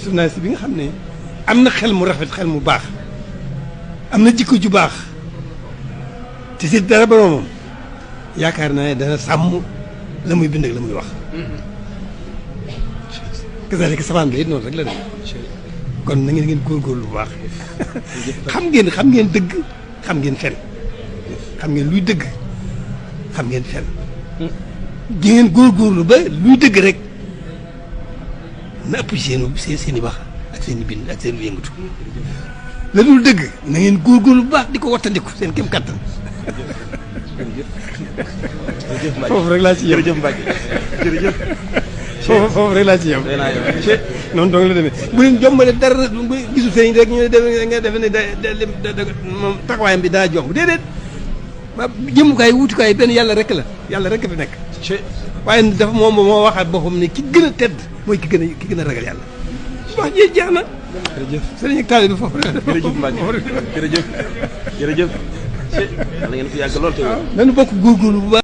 journaliste bi nga xam ne am na xel mu rafet xel mu baax am na jikko ju baax te si dara boroomam yaakaar naa ne dana sàmm la muy bind ak la muy wax. kasaalika sabaan bi it noonu rek la dem kon na ngeen góorgóorlu bu baax xam ngeen dëgg xam ngeen fen xam ngeen luy dëgg xam ngeen fen di ngeen góorgóorlu ba luy dëgg rek na ëpp seen i wax ak seen i bind ak seen i yëngatu la dul dëgg na ngeen góorgóorlu bu baax di ko wattandiku seen kem kattan. foofu rek laa ci yem jërëjëf Mbacke jërëjëf. foofu rek laa ci yem. noonu dong la demee bu leen jombale dara gisul sëñ rek ñu ne nga defe ne da moom taxawaayam bi daa jomb déedéet ba jëmukaay wutukaay benn yàlla rek la yàlla rek fi nekk. waaye dafa moom moo waxaat boppam ne ki gën a tedd mooy ki gën a ragal yàlla. wax ji jeex na. jërëjëf sëriñ ak taalibe bi foofu rek. jërëjëf Mbacke jërëjëf jërëjëf. yàlla ngeen fi yàgg lool te nañu bokk góorgóorlu bu baax.